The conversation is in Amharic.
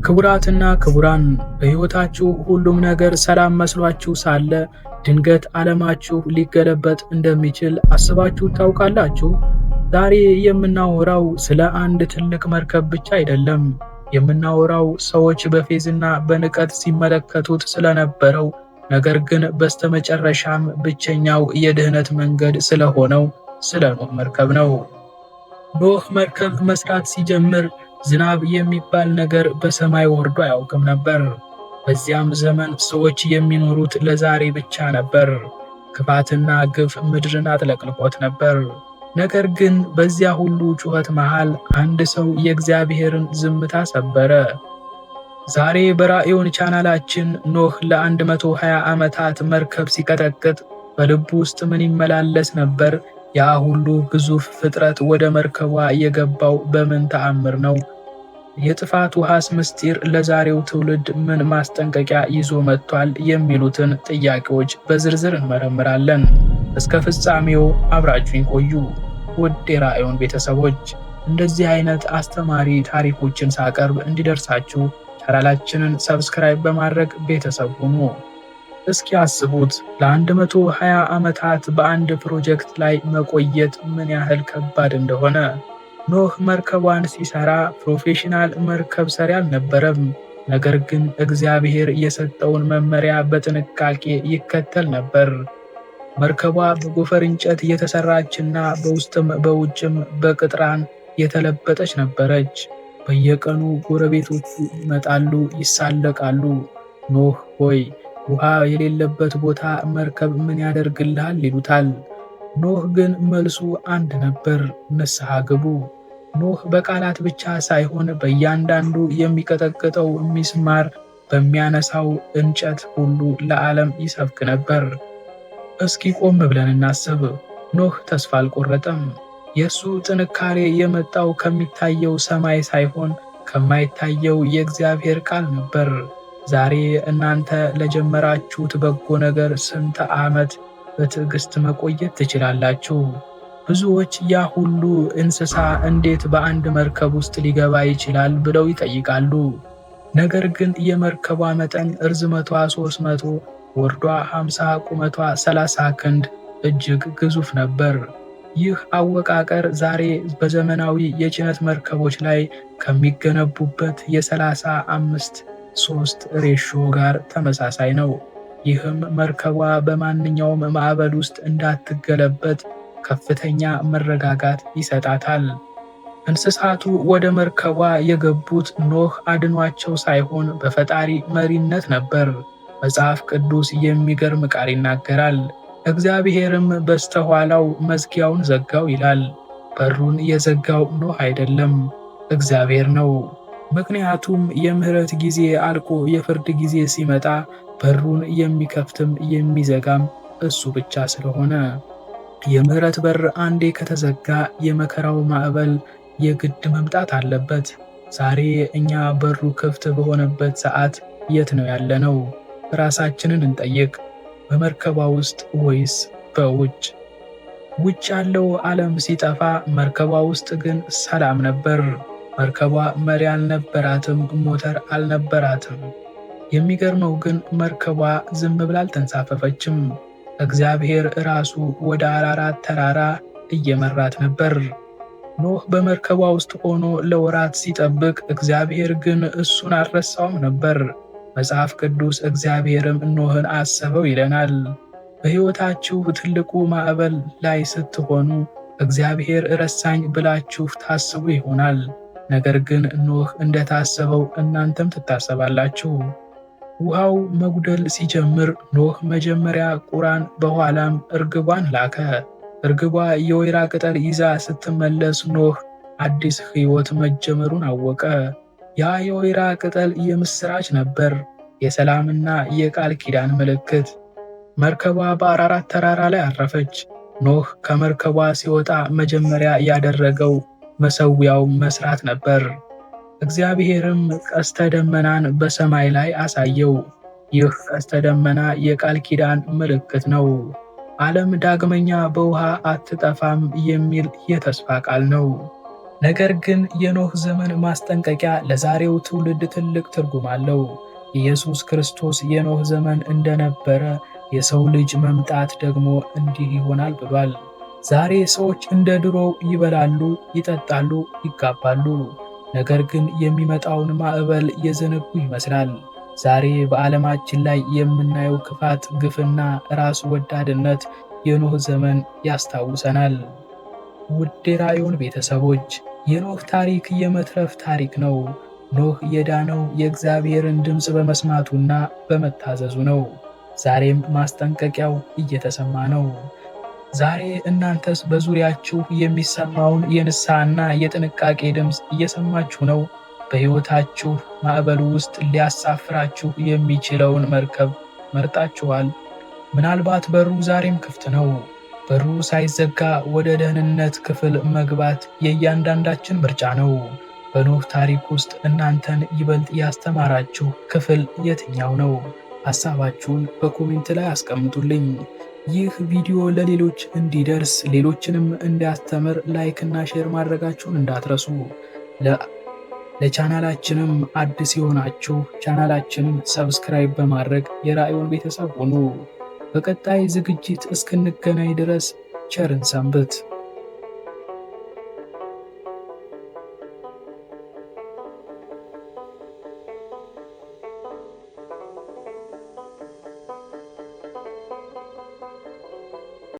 ክቡራትና ክቡራን፣ በሕይወታችሁ ሁሉም ነገር ሰላም መስሏችሁ ሳለ ድንገት ዓለማችሁ ሊገለበጥ እንደሚችል አስባችሁ ታውቃላችሁ? ዛሬ የምናወራው ስለ አንድ ትልቅ መርከብ ብቻ አይደለም። የምናወራው ሰዎች በፌዝና በንቀት ሲመለከቱት ስለነበረው፣ ነገር ግን በስተመጨረሻም ብቸኛው የድህነት መንገድ ስለሆነው ስለ ኖህ መርከብ ነው። ኖህ መርከብ መስራት ሲጀምር ዝናብ የሚባል ነገር በሰማይ ወርዶ አያውቅም ነበር። በዚያም ዘመን ሰዎች የሚኖሩት ለዛሬ ብቻ ነበር። ክፋትና ግፍ ምድርን አጥለቅልቆት ነበር። ነገር ግን በዚያ ሁሉ ጩኸት መሃል አንድ ሰው የእግዚአብሔርን ዝምታ ሰበረ። ዛሬ በራእዮን ቻናላችን ኖህ ለ120 ዓመታት መርከብ ሲቀጠቅጥ በልቡ ውስጥ ምን ይመላለስ ነበር? ያ ሁሉ ግዙፍ ፍጥረት ወደ መርከቧ የገባው በምን ተአምር ነው? የጥፋት ውሃስ ምስጢር ለዛሬው ትውልድ ምን ማስጠንቀቂያ ይዞ መጥቷል? የሚሉትን ጥያቄዎች በዝርዝር እንመረምራለን። እስከ ፍጻሜው አብራችሁኝ ቆዩ። ውድ የራእዮን ቤተሰቦች፣ እንደዚህ አይነት አስተማሪ ታሪኮችን ሳቀርብ እንዲደርሳችሁ ቻናላችንን subscribe በማድረግ ቤተሰብ ሁኑ። እስኪ አስቡት፣ ለ120 ዓመታት በአንድ ፕሮጀክት ላይ መቆየት ምን ያህል ከባድ እንደሆነ። ኖህ መርከቧን ሲሰራ professional መርከብ ሰሪ አልነበረም። ነገር ግን እግዚአብሔር የሰጠውን መመሪያ በጥንቃቄ ይከተል ነበር። መርከቧ በጎፈር እንጨት የተሰራችና በውስጥም በውጭም በቅጥራን የተለበጠች ነበረች። በየቀኑ ጎረቤቶቹ ይመጣሉ፣ ይሳለቃሉ። "ኖህ ሆይ፣ ውሃ የሌለበት ቦታ መርከብ ምን ያደርግልሃል?" ይሉታል። ኖህ ግን መልሱ አንድ ነበር፣ ንስሐ ግቡ። ኖህ በቃላት ብቻ ሳይሆን በእያንዳንዱ የሚቀጠቅጠው ሚስማር፣ በሚያነሳው እንጨት ሁሉ ለዓለም ይሰብክ ነበር። እስኪ ቆም ብለን እናስብ። ኖህ ተስፋ አልቆረጠም። የእሱ ጥንካሬ የመጣው ከሚታየው ሰማይ ሳይሆን ከማይታየው የእግዚአብሔር ቃል ነበር። ዛሬ እናንተ ለጀመራችሁት በጎ ነገር ስንት ዓመት በትዕግስት መቆየት ትችላላችሁ? ብዙዎች ያ ሁሉ እንስሳ እንዴት በአንድ መርከብ ውስጥ ሊገባ ይችላል ብለው ይጠይቃሉ። ነገር ግን የመርከቧ መጠን እርዝመቷ 300፣ ወርዷ 50፣ ቁመቷ 30 ክንድ እጅግ ግዙፍ ነበር። ይህ አወቃቀር ዛሬ በዘመናዊ የጭነት መርከቦች ላይ ከሚገነቡበት የ35:3 ratio ጋር ተመሳሳይ ነው። ይህም መርከቧ በማንኛውም ማዕበል ውስጥ እንዳትገለበጥ ከፍተኛ መረጋጋት ይሰጣታል። እንስሳቱ ወደ መርከቧ የገቡት ኖህ አድኗቸው ሳይሆን በፈጣሪ መሪነት ነበር። መጽሐፍ ቅዱስ የሚገርም ቃል ይናገራል። እግዚአብሔርም በስተኋላው መዝጊያውን ዘጋው ይላል። በሩን የዘጋው ኖህ አይደለም፣ እግዚአብሔር ነው። ምክንያቱም የምህረት ጊዜ አልቆ የፍርድ ጊዜ ሲመጣ በሩን የሚከፍትም የሚዘጋም እሱ ብቻ ስለሆነ። የምህረት በር አንዴ ከተዘጋ የመከራው ማዕበል የግድ መምጣት አለበት። ዛሬ እኛ በሩ ክፍት በሆነበት ሰዓት የት ነው ያለነው? ራሳችንን እንጠይቅ። በመርከቧ ውስጥ ወይስ በውጭ? ውጭ ያለው ዓለም ሲጠፋ መርከቧ ውስጥ ግን ሰላም ነበር። መርከቧ መሪ አልነበራትም፣ ሞተር አልነበራትም። የሚገርመው ግን መርከቧ ዝም ብላ አልተንሳፈፈችም። እግዚአብሔር ራሱ ወደ አራራት ተራራ እየመራት ነበር። ኖህ በመርከቧ ውስጥ ሆኖ ለወራት ሲጠብቅ፣ እግዚአብሔር ግን እሱን አልረሳውም ነበር። መጽሐፍ ቅዱስ እግዚአብሔርም ኖህን አሰበው ይለናል። በሕይወታችሁ ትልቁ ማዕበል ላይ ስትሆኑ እግዚአብሔር ረሳኝ ብላችሁ ታስቡ ይሆናል። ነገር ግን ኖህ እንደታሰበው እናንተም ትታሰባላችሁ። ውሃው መጉደል ሲጀምር ኖህ መጀመሪያ ቁራን በኋላም እርግቧን ላከ። እርግቧ የወይራ ቅጠል ይዛ ስትመለስ ኖህ አዲስ ሕይወት መጀመሩን አወቀ። ያ የወይራ ቅጠል የምስራች ነበር፣ የሰላምና የቃል ኪዳን ምልክት። መርከቧ በአራራት ተራራ ላይ አረፈች። ኖህ ከመርከቧ ሲወጣ መጀመሪያ ያደረገው መሠዊያው መስራት ነበር። እግዚአብሔርም ቀስተ ደመናን በሰማይ ላይ አሳየው። ይህ ቀስተ ደመና የቃል ኪዳን ምልክት ነው። ዓለም ዳግመኛ በውሃ አትጠፋም የሚል የተስፋ ቃል ነው። ነገር ግን የኖህ ዘመን ማስጠንቀቂያ ለዛሬው ትውልድ ትልቅ ትርጉም አለው። ኢየሱስ ክርስቶስ የኖህ ዘመን እንደነበረ የሰው ልጅ መምጣት ደግሞ እንዲህ ይሆናል ብሏል። ዛሬ ሰዎች እንደ ድሮው ይበላሉ፣ ይጠጣሉ፣ ይጋባሉ። ነገር ግን የሚመጣውን ማዕበል የዘነጉ ይመስላል። ዛሬ በዓለማችን ላይ የምናየው ክፋት፣ ግፍና ራስ ወዳድነት የኖህ ዘመን ያስታውሰናል። ውድ የራእዮን ቤተሰቦች፣ የኖህ ታሪክ የመትረፍ ታሪክ ነው። ኖህ የዳነው የእግዚአብሔርን ድምፅ በመስማቱና በመታዘዙ ነው። ዛሬም ማስጠንቀቂያው እየተሰማ ነው። ዛሬ እናንተስ በዙሪያችሁ የሚሰማውን የንስሐና የጥንቃቄ ድምፅ እየሰማችሁ ነው? በሕይወታችሁ ማዕበል ውስጥ ሊያሳፍራችሁ የሚችለውን መርከብ መርጣችኋል? ምናልባት በሩ ዛሬም ክፍት ነው። በሩ ሳይዘጋ ወደ ደህንነት ክፍል መግባት የእያንዳንዳችን ምርጫ ነው። በኖህ ታሪክ ውስጥ እናንተን ይበልጥ ያስተማራችሁ ክፍል የትኛው ነው? ሐሳባችሁን በ comment ላይ አስቀምጡልኝ። ይህ ቪዲዮ ለሌሎች እንዲደርስ፣ ሌሎችንም እንዲያስተምር like እና share ማድረጋችሁን እንዳትረሱ። ለቻናላችንም አዲስ የሆናችሁ ቻናላችንን subscribe በማድረግ የራእዮን ቤተሰብ ሁኑ። በቀጣይ ዝግጅት እስክንገናኝ ድረስ ቸርን ሰንብት።